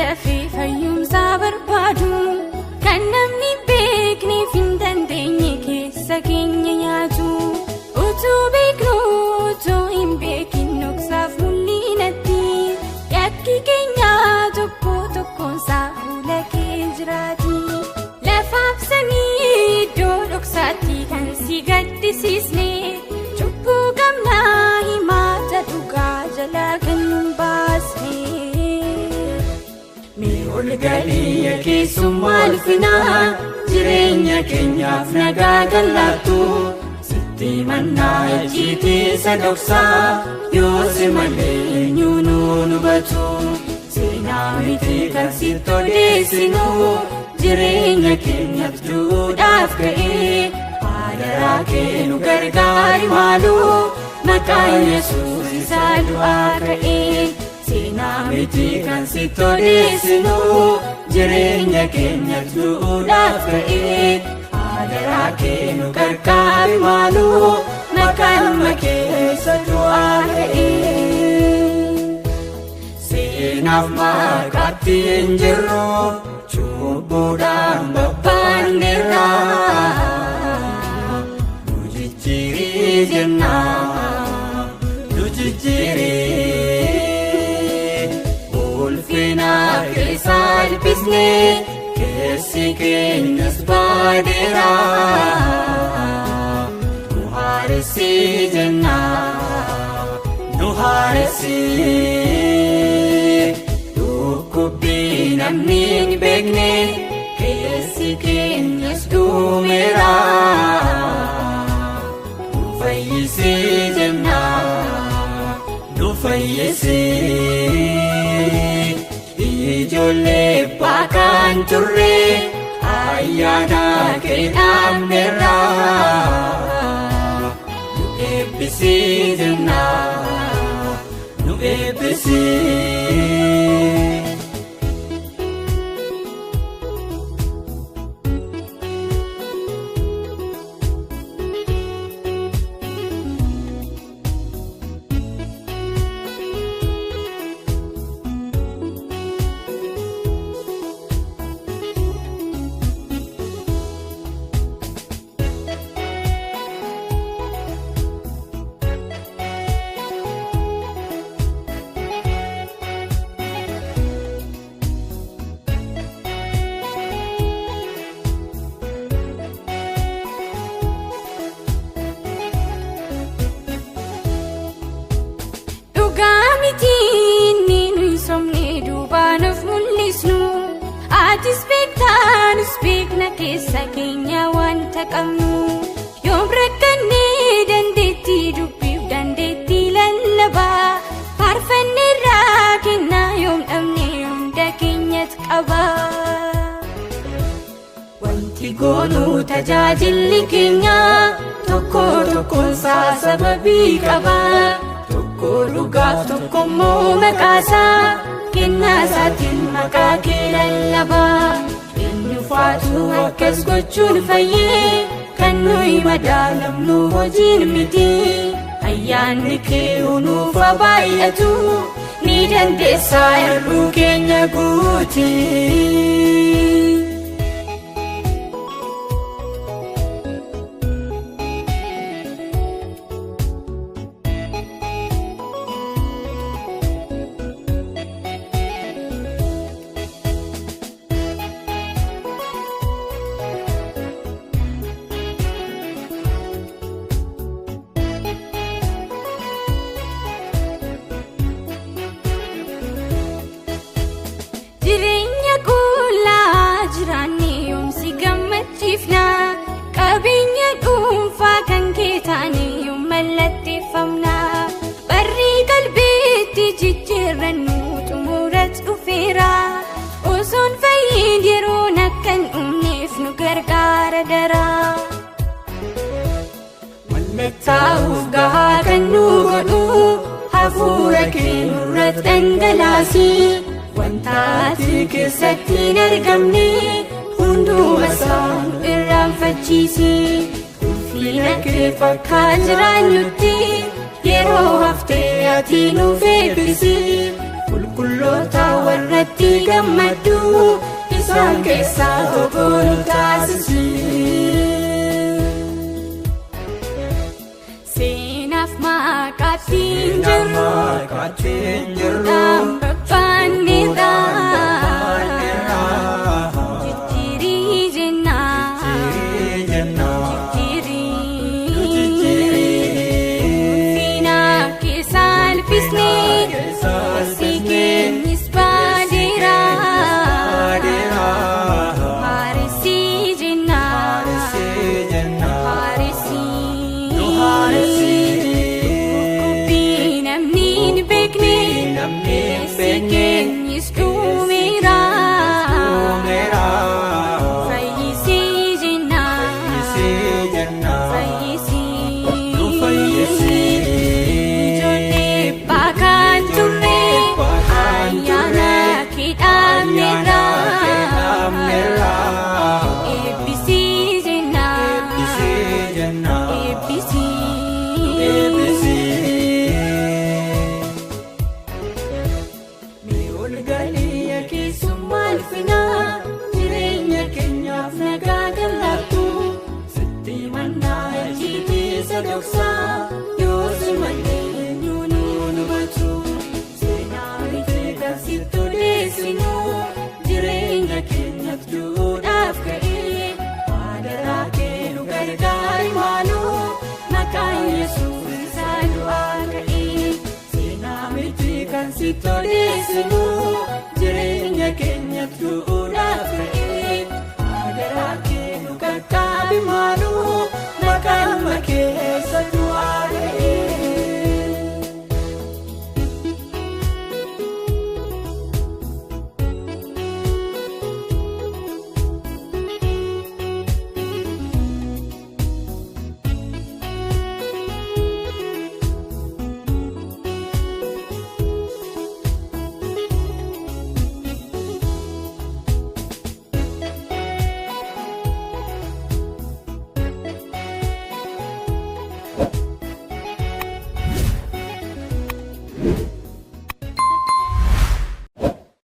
Dafee fayyumsaa barbaadu kan namni beekneef hin dandeenye keessa keenya nyaatu. Utuu beeknu utuu hin beekin dhoksaaf mul'inatti yakki keenya tokko tokkoonsaa fuula kee jiraati. Lafaaf samii iddoo dhoksaatti kan si gaddisiisne cubbuu qabnaa himaata dhugaa jalaa kan nu baasne. Mee ol galii keessummaa ulfinaa jireenya keenyaaf nagaa kan laattu sitti mannaa icciitii isa dhoksaa yoo si malee eenyu nu hubatu. Seenaa miti kan sitti odeessinu jireenya keenyaaf duudhaaf ka'ee adaraa kee nu gargaari maaloo maqaa Yesuus isa du'aa ka'ee. Seenaa miti kan sitti odeessinu jireenya keenyaaf duudhaaf ka'ee adaraa kee nu gargaari maaloo maqaa ilma kee isa du'aa ka'ee. Seenaaf maqaatti hin jirru cubbuudhaan babbaanneerra. Nu jijjiirii jennaa nu jijjiirii. Ulfina kee salphisnee keessi keenyas baadeera. Nu haaressi jennaa nu haaressi. Dhukkubbii namni hin beekne keessi keenyas dhumeera. Nu fayyisi jennaa nu fayyisi. Ijoollee abbaa kan turre ayyaana kee dhaabneerra. Nu eebbisi jennaa nu eebbisi. Dhugaa miti inni nuyi somne duubaan of mul'isnu. Atis beektaa nus beekna keessa keenya wanta qabnu. Yoom rakkannee dandeettii dubbiif dandeettii lallabaa. Faarfanneerraa kennaa yoom dhabne hunda keenyatu qaba. Wanti goonuu tajaajilli keenya tokko tokkoonsaa sababii qaba. Tokko dhugaaf tokko immoo maqaasaa kennaa isaatiin maqaa kee lallaba. Eenyufaatu akkas gochuun fayyee kan nuyi madaalamnu hojiin miti. Ayyaanni kee nuuf haa baay'atu ni dandeessaa hir'uu keenya guuti. Jireenya qullaa jiraanne yoomsi gammachiifna. Qabeenya dhuunfaa kan kee taane yoom mallatteeffamna. Barri qalbiitti jijjiirrannu xumurat dhufeera. Osoon fayyiin yeroon akka hin dhumneef nu gargaara daraa. Mallattaa'uuf gahaa kan nu godhu hafuura kee nurratti dhangalaasi. Wanta ati keessatti hin argamne hunduma isaa nu irraanfachiisi. Ulfina kee fakkaa jiraannutti yeroo haftee ati nuuf eebbisi. Qulqulloota warratti gammaddu isaan keessaa tokko nu taasisi. Seenaaf maqaatiin jirru Maqaatiin jirru Dhaabbanneerra Jijjiirii jennaa Jijjiirii Seenaa keessa alfisnee Si keenyis baadeera Haaresii jennaa Haaresii Dhukkubbii namni hin beekne Si keenyis dhumeera Fayyisii jennaa Fayyisii Ijoollee baakaan turre ayyaana kee dhaabneerra Eebbisii jennaa Eebbisii Mee ol galii keessummaa ulfinaa jireenya keenyaaf nagaa gallattu sitti mannaa ejjiitii isa dhoksaa yoo si malee eenyuun nu hubatu seenaa miti kan sitti odeessinu jireenya keenyaaf duudhaaf ka'ee adaraa kee nu gargaari maaloo maqaan Yesuus isaa du'aa ka'ee. Seenaa miti kan sitti odeessinu.